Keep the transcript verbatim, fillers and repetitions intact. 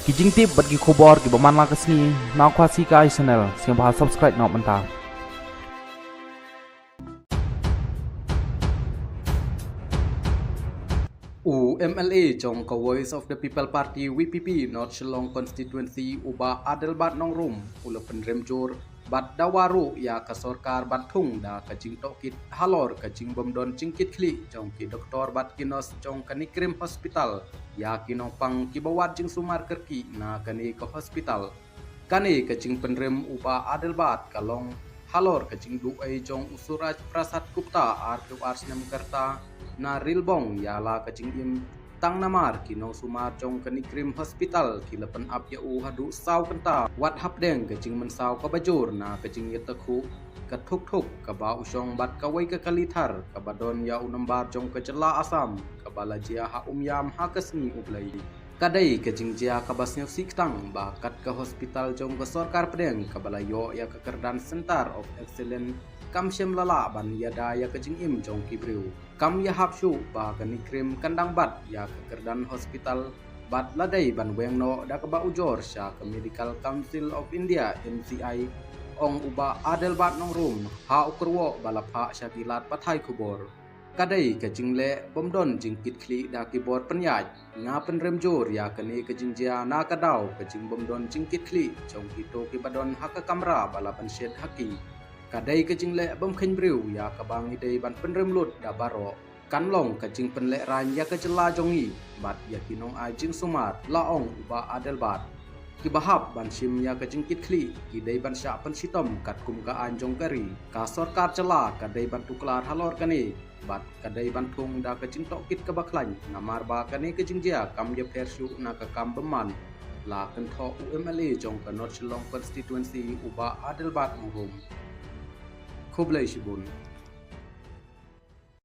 Ki jingtip bad ki khubor kiba man la ka sngi na Khasi Kai Channel, sngewbha subscribe noh mynta. U M L A jong ka Voice of the People Party, V P P, North Shillong Constituency, u Bah Adelbert Nongrum, u la pynrem jur bad dawa ruh ïa ka sorkar ban thung da ka jingtohkit halor ka jingbym don jingkitkhlieh jong ki doktor bad ki nurse jong ka NEIGRIHMS Hospital ïa ki nongpang kiba wad jingsumar kyrkieh na kane ka hospital. Kane ka jingpynrem u Bah Adelbert ka long halor ka jingduh ei jong u Suraj Prasad Gupta, arphew ar snem ka rta, na Rilbong ïa la ka jingim, tang namar ki nongsumar jong ka NEIGRIHMS Hospital ki la pynap ïa u haduh saw kynta wat hapdeng ka jingmynsaw kaba jur na ka jingïatakhuh ka thuk thuk kaba u shong bad kawei ka kali thar kaba don ïa u nombar jong ka jylla Assam, kaba la jia ha Umiam ha ka sngi U Blei. Ka dei ka jingjia kaba sngewsih tang ba kat ka hospital jong ka sorkar pdeng kaba la ïoh ïa ka kyrdan Centre of Excellence kam shym la lah ban ïada ïa ka jingim jong ki briew. Kam ïahap shuh ba ka NEIGRIHMS kan dang bat ïa ka kyrdan hospital bad la dei ban weng noh da kaba ujor sha ka Medical Council of India, M C I, ong u Bah Adelbert Nongrum ha u kyrwoh ba la phah sha ki lad pathai khubor. Ka dei ka jingleh bym don jingkitkhlieh da ki bor pynïaid. Nga pynrem jur ïa kane ka jingjia na ka daw ka jingbym don jingkitkhlieh jong kito kiba don ha ka kamra ba la pynshet ha ki. Ka dei ka jingleh bym kheiñ briew ïa kaba ngi dei ban pynrem lut da baroh. Kan long ka jingpynlehraiñ ïa ka jylla jong ngi bad ïa ki nongai jingsumar, la ong u Bah Adelbert. Kiba hap ban shim ïa ka jingkitkhlieh ki dei ban shah pynshitom katkum ka aiñ jong ka ri. Ka sorkar jylla ka dei ban tuklar halor kane bad ka dei ban thung da ka jingtohkit kaba khlaiñ, namar ba kane ka jingjia kam ïapher shuh na ka kam bymman, la kynthoh u M L A jong ka North Shillong Constituency, u Bah Adelbert Nongrum. Khublei shibun.